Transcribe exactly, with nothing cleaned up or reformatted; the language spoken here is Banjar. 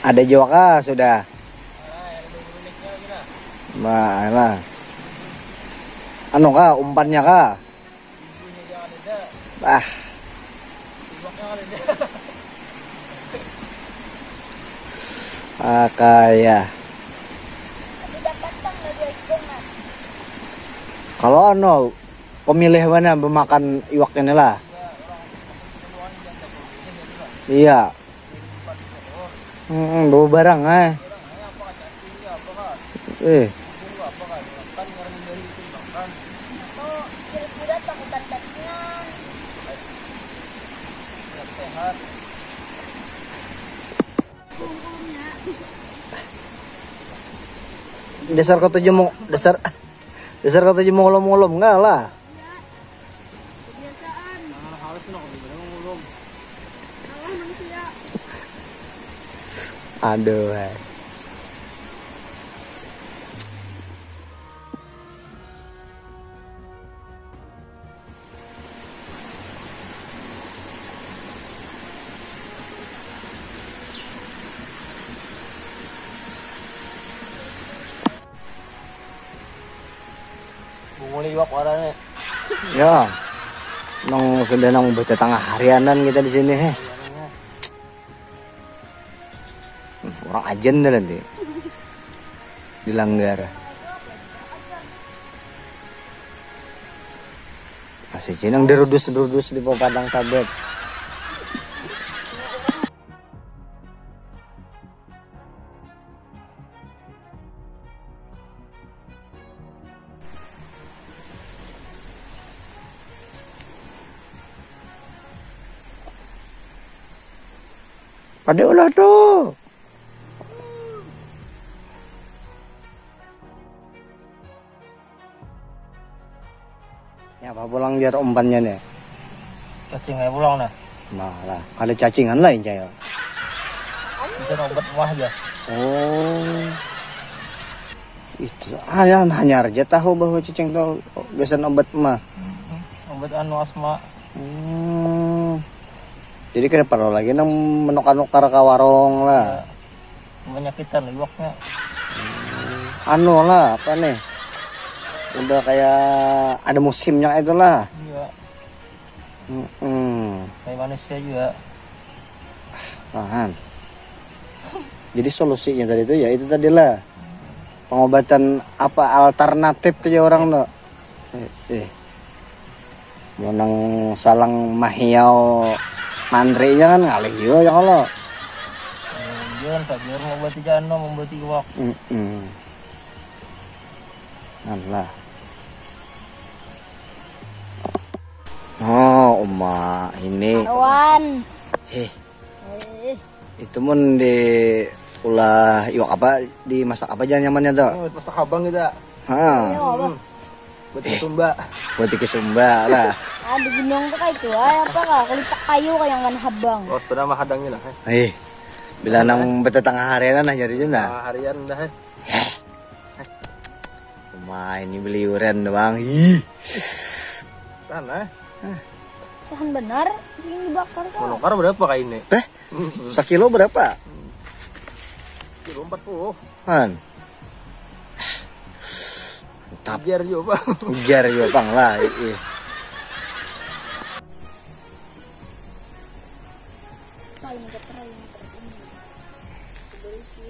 Ada jua kah sudah? Nah, lah. Anu kah, umpannya kah? Ah. Ah, kaya. Kalau anu, pemilih mana memakan iwak ini lah. Iya. Hmm, bawa barang eh. Eh. Dasar kau tujuh mau dasar dasar kau tujuh mau ngulum-ngulum enggak lah. Kebiasaan. Nah, halus nah, kopi bener ngulum. Salah manusia. Aduh, eh. Bungul iwak warnanya. Ya. Nang sudah nang baca tengah harianan kita di sini he. Orang ajen dah nanti. Dilanggar. Masih cinang dirudus-rudus di padang sabet. Pada ulah tuh. Ya apa pulang jar umpannya nih? Cacing aja pulang nah. Malah ada cacingan lain caya. Bisa obat mah aja. Oh. Itu ah, ya, hanya aja tahu bahwa cacing tahu gasan obat mah. Obat anu asma. Hmm. Jadi kada perlu lagi nang menukar-nukar ke warung lah. Ya. Menyakitan iwaknya. Anu lah apa nih? Udah kayak ada musimnya itulah. Iya. Mm-mm. Kayak manusia juga. Tahan. Jadi solusinya tadi itu ya itu tadi lah. Pengobatan apa alternatif aja orang tuh. Eh, eh. Menang salang mahiau mantrinya kan ngalih juga ya kalau. Jangan tak biar mau buat ikan mau buat iwak. Mm-mm. Alah. Oh, uma ini. Kawan. Heh. Eh. Itu mun di ulah iwak apa dimasak apa aja nyamannya tuh? Oh, masak habang gitu. Ha. Iya, apa? Hmm. Buat eh, sumba. Buat iki sumba lah. Ah, di gunung tuh kayak itu, ah, apa kah? Kulipak kayu kayak yang mana habang. Oh, sudah mah hadangnya lah. Eh. Eh, bila nang betetengah harian nah jadi nah. Harian dah. Eh. Uma ini beliuran doang. Ih. Sana. Tahan benar, ini dibakar kok. Menukar berapa kayak ini? Eh? Sakilo berapa? Kilo empat puluh. Han. Mantap. Ujar juga, Bang. Ujar juga, Bang, lah. Iya. Paling keterlaluan ini. Berisi.